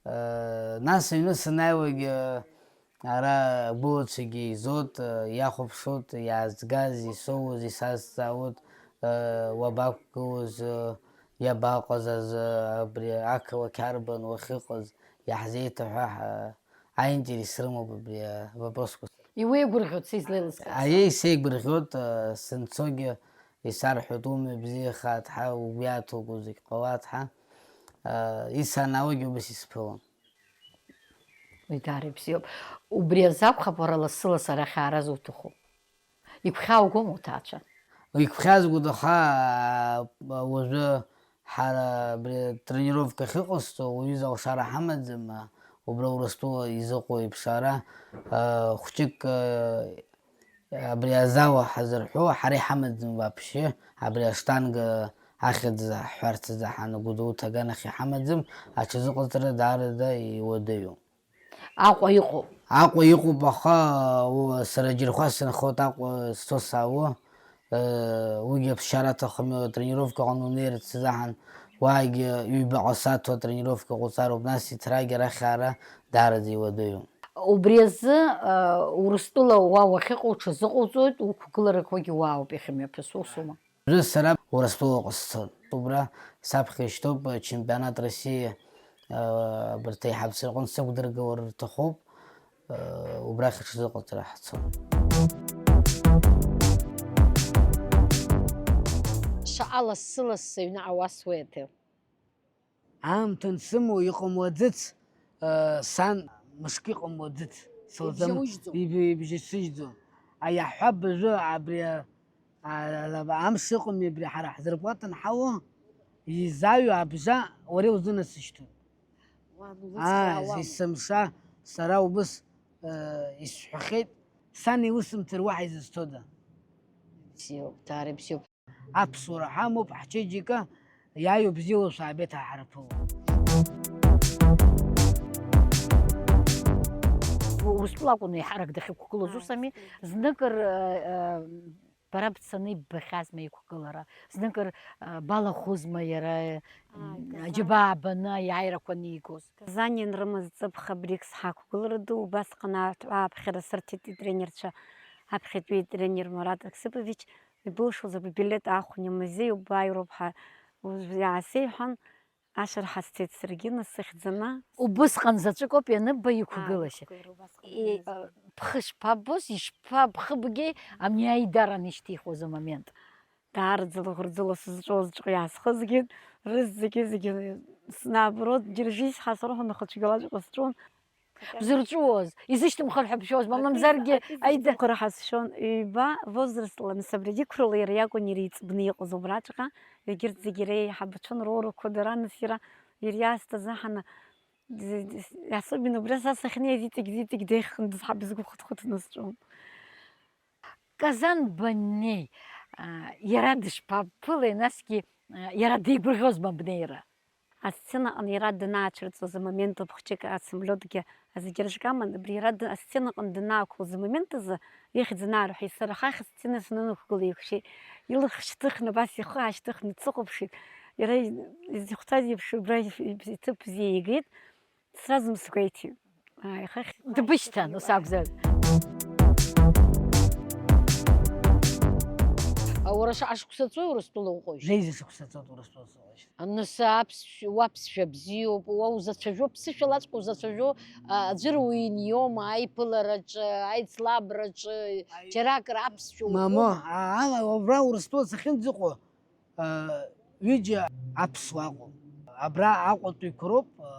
А, нас аҩны санааиуагь, а, Ара агәылацәагьы еизоит, иахәаԥшуеит, иаазгаз, исоуз, исазҵаауеит, уабақәгылоз, иабаҟаз азы, абри ақалақь арбан уахьыҟаз, иаҳзеиҭаҳәа, ҳа, аинтерес рымоуп абри авопросқәа. Иуеигәырӷьоит са излеилыскааз? Аиеи, сеигәырӷьоит, сынцогьы исарҳәоит, умҩа бзиахааит, ҳа, угәы иаҭоуго зегь ҟалааит, ҳа, исанаауагьы убас исԥылон. Уи даара ибзиоуп. Убри азы акәхап уара лассы-ласс арахь аара зуҭаху. Игәхьааугома уҭаацәа? Игәхьаазгоит, аха, уажәы ҳара абри атренировка ахьыҟасҵо, уаҩы залшара ҳамаӡам, убра Урыстәыла изыҟоу еиԥш ара, хәҷык, Абри азал ҳазырҳәо ҳара иҳамаӡам вообще, абри аштанга ахьӡ ҳҳәарц азы ҳанаго, Гәдоуҭа аганахь иҳамаӡам, аҽазыҟаҵара даараӡа иуадаҩуп. Аҟәа иҟоуп. Аҟәа иҟоуп, аха, у-, сара Џьырхәа сынхоит, Аҟәа сцо саауо, э, уигьы аԥсшьара аҭахым, тренировка аҟны унеирц азыҳәан, уаагьы ҩбаҟа саҭо атренировка ҟауҵароуп, нас иҭрагьы арахь аара даараӡа иуадаҩуп. Убри азы, а, Урыстәыла уа уахьыҟоу уҽазыҟауҵоит, уқәгыларақәагьы уаауп иахьымҩаԥысуа, усума? Уажәы сара Урыстәылаҟа сцоит. Убра саԥхьа ишьҭоуп, а, чемпионат России, а, абарҭ аиҳабацәа рҟынтә сықәдыргылар рҭахуп, а, убрахь аҽазыҟаҵара ҳцоит. Шаҟа лассы-лассы аҩныҟа уасуеи, Аҭел? Аамҭа ансымоу иҟамлаӡыц, сан мышк иҟамлаӡыц, сылзам-, Ибжьаужьӡом. Иб-, ибжьасыжьӡом. Аиаҳҳәап, быжәы абри, а, а, амш ыҟами, абри ҳара ҳзарплата анҳауо, изаҩу абжа уара иузынасышьҭуеит. Уан улыцхраауама? Аа, есымша сара убыс, э, исҳәахьеит, сан иусымҭар уаҳа изызҭода? Бзиоуп, даара ибзиоуп. Аԥсуара ҳамоуп, ҳчеиџьыка иааиуа бзиала шәаабеит ҳа ҳарԥыло. Урыстәыла акәын еиҳарак дахьықәгылоз, ус ами? Зныкыр, э, э, бара бцаны иббахьазма иқәгылара? Зныкыр, э, балахәызма иара, э, Ааи, м, Казан. Аџьабаа баны аиааирақәа анигоз? Казан ианрымаз ҵыԥх абригс ҳақәгылара ду, убасҟан ааԥ-, ааԥхьара сырҭеит итренерцәа, аԥхьатәи итренер Мурат Аксыпович. Ибылшоз абри билет аахәаны имазеиуп, бааироуп ҳәа уажә иаасеиҳәан, ашырҳәа сцеит саргьы, нас сыхьӡаны. Убысҟан заҵәык ауп ианыбба иқәгылашьа. Аа, иқәгылара убасҟан И-, ианызба. Э, бхы шԥаббоз, ишԥа-, бхы бгеи, амни аидаран ишьҭихуаз амомент? Даараӡа лаӷырӡыла сызҿлазҵәҟьа иаасхызгеит, рызегьы-зегьы, с-, наоборот, џьаржьи сҳасарҳәон, аха цәгьалаҵәҟьа сҿон. Бзырҵәуоз, изышьҭымхыр ҳәа бшәозма, мамзаргьы аида-. Акы ҳасшьон, ҩба возрастла, нас абри адиқәрала иара иакәын иара иҵбны иҟаз убраҵәҟьа, егьырҭ зегьы иара иеиҳабацәан роурақәа дара, нас иара ириаасҭа заҳаны, з-, з-, особенно убра са сахьнеиз иҵегь-иҵегь деиӷьхын дызҳабыз гәы хыҭ-хыҭны сҿон. Казан баннеи, а, иара дышԥабԥылеи, насгьы, а, иара дигәырӷьозма бнеира? Асценаҟны иара данаацәырҵуаз амомент ауп, хәҷык асамолиотгьы азегьы рыжкаман, абри иара д-, асценаҟны данаақәлоз амомент азы, ихьӡ анаарҳәа, исырҳахь асцена санынықәгыла еиқәшәеит. Илахь шьҭыхны, абас ихы аашьҭыхны дсыхәаԥшит. Иара изыхәҭаз еиԥш убра иҭыԥ бзиа игеит. Сразу сгәеиҭеит. Ааи, ихахь. Дбышьҭан, ус акәзар. Уара шаҟа шықәса ҵуеи Урыстәыла уҟоушь? Зеиза шықәса ҵоуп Урыстәыла сыҟоушь. Аныс аԥсшә-, уаԥсшәа бзиоуп, уа узацәажәо, ԥсышәалаҵәҟьа узацәажәо, а, аӡәыр уиниома, аиԥылараҿы, аицлабраҿы, џьаракыр аԥсшәа Мамо, уҳәома? А, ала, убра Урыстәыла сахьынӡаҟоу, а, ҩыџьа аԥсуа ыҟоуп. Абра Аҟәатәиқәа роуп, а,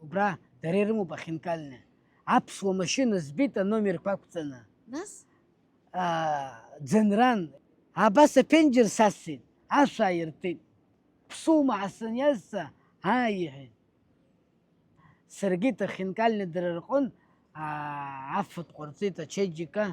убра дара ирымоуп ахинкальные. Аԥсуа машьына збеит аномерқәа ақәҵаны. Нас? А, ӡынран, абас аԥенџьыр сасит, ашә ааиртит. Ԥсума ҳәа саниазҵаа, ааи, иҳәеит. Саргьы иҭахьынкальны дара рҟын, аа, афатә ҟарҵеит, ачеиџьыка,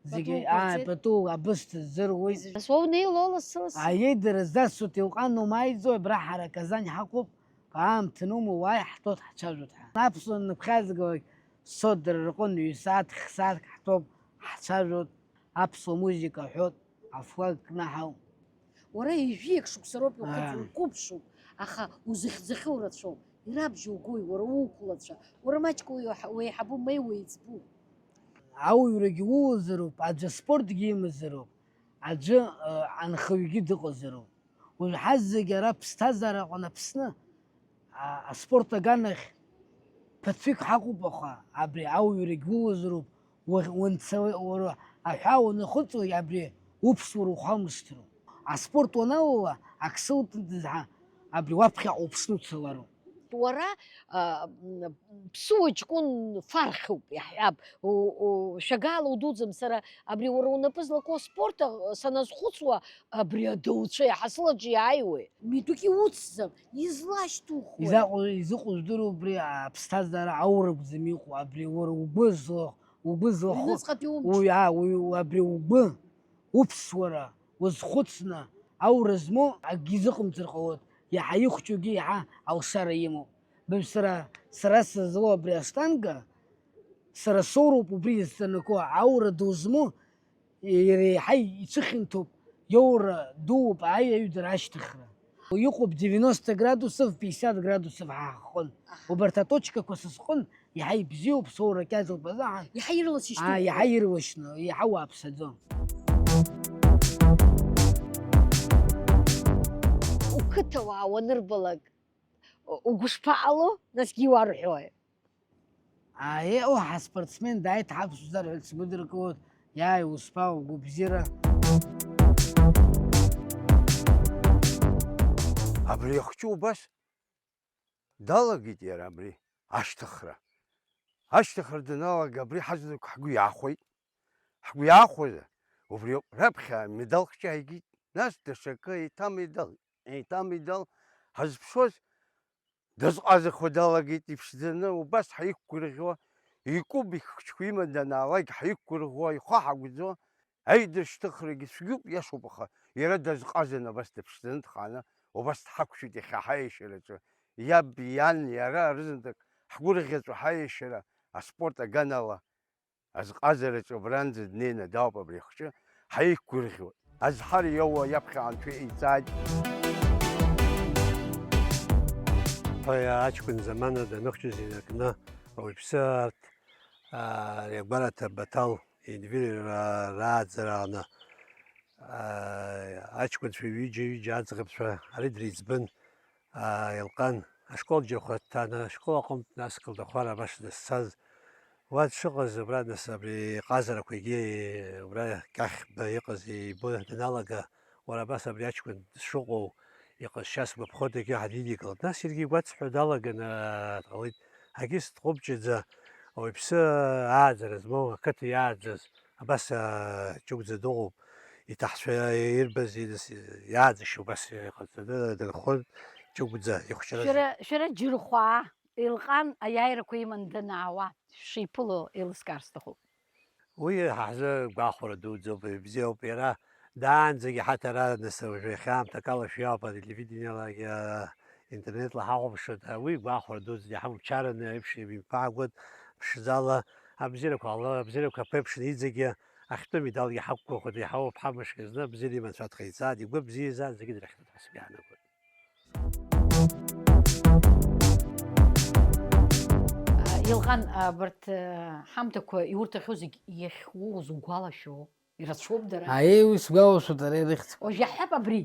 зегьы, Пату аа, ҟарҵеит. Пату абысҭа ззыруеит. Нас уа унеи, Лола, сылас. Аиеи, дара здасуеит, иуҟан умааиӡои, абра ҳара Казань ҳаҟоуп, аамҭа анумоу уааи, ҳтәоит, ҳцәажәоит ҳәа. Аԥсуа ныбхьазгалак сцоит дара рҟын, ҩ-сааҭк, х-сааҭк ҳтәоуп, ҳцәажәоит, аԥсуа музика ҳәоит, афлаг кнаҳауп. Уара ҩажәиак шықәса роуп иухыҵуа, Аа. Уқәыԥшуп, аха узыхьӡахьоу рацәоуп. Ирабжьоугои, уара уқәлацәа? Уара маҷк уеиҳа-, уеиҳабу, ма уеиҵбу? Ауаҩрагьы уоуазароуп, аӡәы аспортгьы имазароуп, аӡәы, э, анхаҩгьы дыҟазароуп. Уажә ҳазегьы ара ԥсҭазаара аҟны Аԥсны, а, аспорт аганахь ԥыҭҩык ҳаҟоуп, аха абри ауаҩрагь уоуазароуп, уахь-, уанца-, уара аҳәаа уанахыҵуа, абри уԥсуара ухамысҭароуп. Аспорт уаналала, ак сылҭандаз ҳәа, абри уаԥхьаҟа уԥсны уцалароуп. Уара, а, м, ԥсуа ҷкәын фархьуп, иаҳҳәап, у-, у-, шәагаала удуӡӡам, сара абри уара унапы злаку аспорт, а, саназхәыцуа, абри адауцәа иаҳа сылаҿы иааиуеи? Митәгьы уцӡам, излашьҭухуеи? Изаҟәу-, изыҟоу здыруа убри аԥсҭазаара аура акәӡам иҟоу, абри уара угәы злахә-, угәы злахәу, Уҩныҵҟатәи умч. Уи, аа, уи, уи, абри угәы, уԥсуара, узхәыцны, аура змоу акгьы изыҟамҵар ҟалоит, иаҳа ихәҷугьы иаҳа алшара имоуп. Быжә сара, сара сызлоу абри аштанга, сара соуроуп убри изҵанаго, аура ду змоу, иара еиҳа ицәыхьанҭоуп, иоура дууп аи-, аҩадара ашьҭыхра. Иҟоуп девяносто градусов, пятьдесят градусов ҳа ҳҟын. Аҳа. Убарҭ аточкақәа са сҟын иаҳа ибзиоуп, соура кьаҿуп азыҳәан. Иаҳа ирласны Аа, ишьҭоуп. Иаҳа ирласны, иаҳа уааԥсаӡом. Уқыҭауаа уанырбалак, угәышԥаҟало, насгьы иуарҳәои? Аео, ҳаспортсмен дааит, ҳаԥсуазар ҳәа дсгәыдыркылоит, иааи, усԥа, угәабзиара. Абри ахәҷы убас далагеит иара абри ашьҭыхра. Ашьҭыхра даналага абри ҳазныкгьы ҳгәы иаахәеит. Ҳгәы иаахәозар, убриоуп, раԥхьа амедал хҷы ааигеит, нас даҽакы, еиҭа амедал, еиҭа амедал. Ҳазԥшуаз, дазҟазахуа далагеит иԥшӡаны, убас ҳаиқәгәырӷьо, икәыба ихчқәа иман данаалак, ҳаиқәгәырӷьо, ихы ҳагәӡо, аидыршьҭыхрагьы цәгьоуп, иашоуп, аха иара дазҟазан абас дыԥшӡаны дхааны, убас дҳақәшәеит иахьа ҳаиашьараҿы, иаб, иан, иара рызынтәык ҳгәырӷьаҵәа ҳаиашьара аспорт аганала. Азҟазараҿы абранӡа днеины дауп абри ахҿы, ҳаиқәгәырӷьоит. Азҳар иоуа иаԥхьа анцәа иҵааит. Ҳәа аҷкәын замана даныхәҷыз инаркны ауаҩԥсы арҭ, аа, ари агәараҭа Баҭал Енвери ра-, рааӡара аҟны, аа, аҷкәынцәа ҩыџьа-ҩыџьа аӡӷабцәа ари дреиҵбын. Аа, Елҟан ашкол џьархәа дҭаны, ашкол аҟынтә нас Кылдахәара абас дызцаз, уа дшыҟаз, абра нас абри ҟазарақәагьы, убра Кьахьба иҟаз ибо даналага, уара абас абри аҷкәын дшыҟоу иҟазшьа сгәаԥхо, дагьы ҳадидикылт. Нас иаргьы игәаҵҳәо далаганы дҟалеит. Агьыс дҟәыбҷаӡа, ауаҩԥсы ааӡара змоу, ақыҭа иааӡаз, абас, аа, ҷыгәӡа дыҟоуп, иҭаҳцәа ирбаз, ирс-, иааӡашьа убас иҟаҵаны дынхон, ҷыгәӡа ихәҷра. Шәара, шәара џьырхәаа, Елҟан аиааирақәа иман данаауа, шиԥыло еилыскаар сҭахуп. Уи ҳзы гәахәара дуӡӡоуп, бзиоуп, иара даанӡагьы ҳаҭ ара, нас уажәы иахьа аамҭак ала шәиоуп, ателевидениелагьы, интернетла ҳахәаԥшуеит, уи гәахәара дуӡӡа иҳамоуп, чараны еиԥш имҩаԥаагоит, ԥшӡала, абзиарақәа ала, абзиарақәа аԥеиԥшны иҵегьы ахьтәы медалгьы ҳақәгәыӷуеит, иаҳауп ҳамышқәа зны абзиара иман анцәа дҟаиҵааит, игәы бзиа изааӡагьы дрыхьӡоит ҳәа сгәы иаанагоит. Елҟан, абарҭ, э, ҳамҭақәа иурҭахьоу зегь иахьуоуз угәалашәо? Ирацәоуп дара. Аиеи, уи сгәалашәоит, ара ирыхьӡқәа. Уажә иаҳҳәап абри.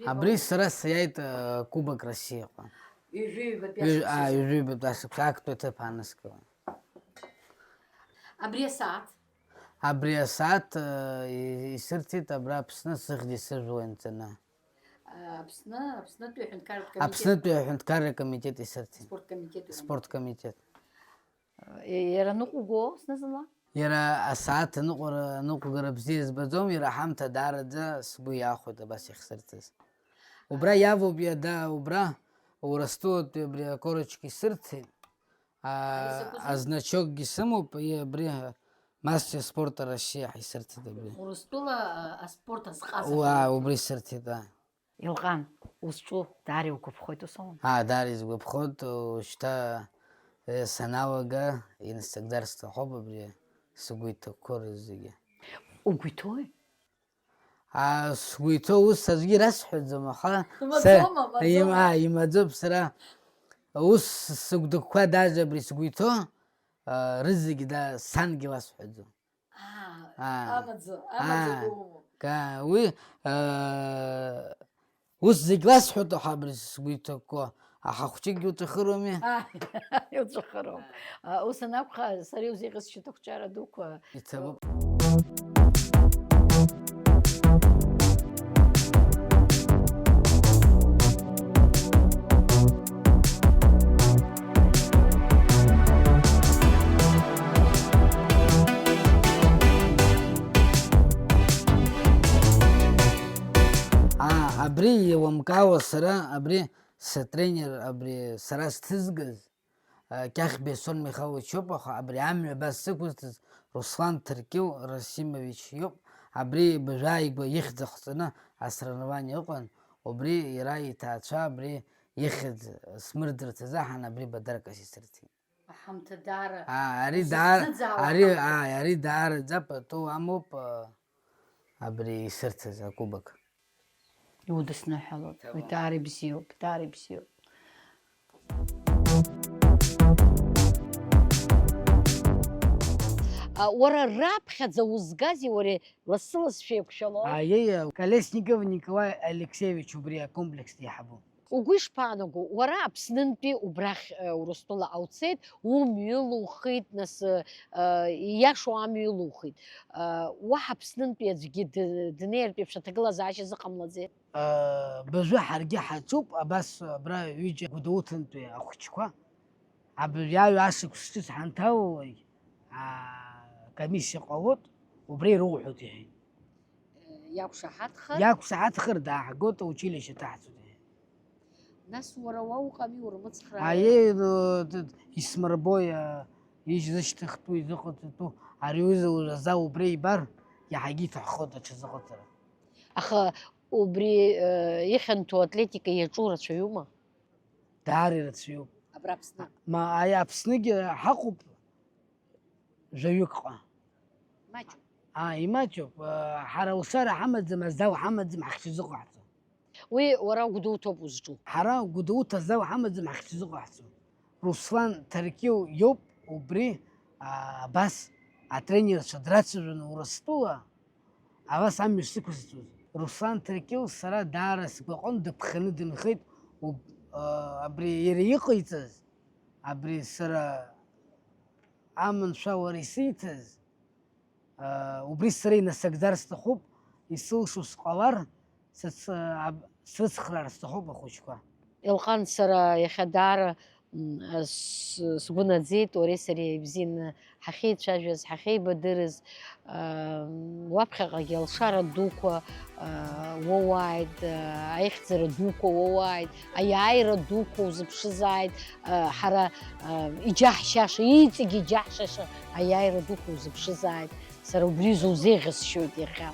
Абри сара сиааит, э, Кубок Россиаҟа. Ҩажәи ҩбатәи Ҩ-, ашықәс аа, азы. Ҩажәи ҩбатәи ашықәс, актәи аҭыԥ ааныскылан. Абри асааҭ? Абри асааҭ, э, и-, исырҭеит абра Аԥсны сыхьӡи сыжәлеи нҵаны. Аԥсны, Аԥснытәи аҳәынҭқарратә комитет. Аԥснытәи аҳәынҭқарратә комитет исырҭеит. Спорт комитет. Спорт комитет. Иара ныҟәуго зны-зынла? Иара асааҭ аныҟәара, аныҟәгара бзиа збаӡом, иара ҳамҭа даараӡа сгәы иахәоит абас иахьсырҭаз. Убра иавоуп иада, убра Урыстәылатәи абри акорочка исырҭеит. А, ари закәызеи? Азначокгьы сымоуп, и абри мастер спорта России ҳәа исырҭеит абри. Урыстәыла, а, аспорт азҟаза. Уа, убри исырҭеит, а. Елҟан, узҿу даара иугәаԥхоит, ус аума? Аа, даара исгәаԥхоит, шьҭа, э, саналага, инсҭагӡар сҭахуп абри сгәы иҭакқәоу рызегьы. Угәы иҭоуи? Аа, сгәы иҭоу ус аӡәгьы расҳәаӡом, аха Имаӡома, са-, маӡома? Им-, аа, имаӡоуп сара. Ус сыгәҭакқәа даже абри сгәы иҭоу, а, рызегьы да-, сангьы ласҳәаӡом. Аа, Аа. Амаӡа, амаӡа Аа. Думоу. Ка-, уи, аа, ус зегь ласҳәоит, аха абри сгәы иҭакқәо, аха хәҷыкгьы уҵәахыруами? Аа, иуҵәахыруам. Аа. А, ус анакәха, сара иузеиӷьасшьоит ақәҿиара дуқәа. Иҭабуп. Аа, абри еилымкаауа сара, абри сатренер, абри сара сҭызгаз, а, Кьахьба Беслан Михайлович иоуп, аха абри амҩа абас сықәызҵаз Руслан Ҭырқьыл Расимович иоуп. Абри быжәааигәа ихьӡ ахҵаны асоревнование ыҟан, убри иара иҭаацәа абри ихьӡ смырӡырц азыҳәан абри подаркас исырҭеит. Аҳамҭа даара Аа, ари даара, узыхӡыӡаауа ари, ҳамҭа. Аа, ари даараӡа пату амоуп, а, абри исырҭаз акубок. Иудысныҳәалоит. Уи Тамам. Даара ибзиоуп, даара ибзиоуп. А, уара раԥхьаӡа узгази уареи лассы-ласс шәеиқәшәало? Аиеи, Колесников Николай Алексеевич убри акомплекс деиҳабу. Угәы ишԥаанаго, уара Аԥснынтәи убрахь, э, Урыстәыла ауцеит, умҩа ылухит, нас, э, э, ииашоу амҩа ылухит. Э, уаҳа Аԥснынтәи аӡәгьы д-, днеиртә еиԥш аҭагылазаашьа зыҟамлаӡеи? Э, быжәы ҳаргьы ҳаҿуп, абас абра ҩыџьа Гәдоуҭантәи ахәыҷқәа. Абыржә аҩ ашықәс ҿыц ҳанҭалалак, аа, комиссиа ҟалоит, убра ироуҳәоит, иҳәеит. Иақәшаҳаҭхар? Иақәшаҳаҭхар, дааҳгоит, аучилище ҭаҳҵоит, иҳәеит. Нас уара уа уҟами, урмыцхраа? Аиеи, ну, т-, исмырбои, а, изышьҭыхтәу, изыҟаҵатәу, ари аҩыза уажәазы убра ибар, иаҳагьы иҭаххоит аҽазыҟаҵара. Аха убри, э, ихьанҭоу атлетика иаҿу рацәаҩума? Даара ирацәаҩуп. Абра Аԥсны? Ма, аи, Аԥсныгьы ҳаҟоуп жәаҩыкҟа. Маҷуп. Аа, имаҷуп. Э, ҳара алшара ҳамаӡам, азал ҳамаӡам, ҳахьҽазыҟаҳҵо. Уи уара Гәдоуҭоуп узҿу? Ҳара Гәдоуҭа азал ҳамаӡам, ҳахьҽазыҟаҳҵо. Руслан Ҭаркьыл иоуп убри, а, абас атренерцәа драцәажәон Урыстәыла. Абас амҩа шсықәызҵоз, Руслан Ҭыркьыл сара даара сгәаҟын, дыԥхьаны дынхеит, уб-, а, абри иара иҟаиҵаз, абри сара аманшәалара исиҭаз, а, убри сара инасыгӡар сҭахуп, исылшо сҟалар, сыц-, аб-, срыцхраар сҭахуп ахәыҷқәа. Елҟан, сара иахьа даара, м, с-, сгәы наӡеит, уареи сареи ибзианы ҳахьеицәажәаз, ҳахьеибадырыз, а, уаԥхьаҟагьы алшара дуқәа, а, уоуааит, а, аихьӡара дуқәа уоуааит, аиааира дуқәа узыԥшызааит, а, ҳара, а, иџьаҳшьаша, иҵегь иџьаҳшьаша аиааира дуқәа узыԥшызааит. Сара убри изузеиӷьасшьоит иахьа.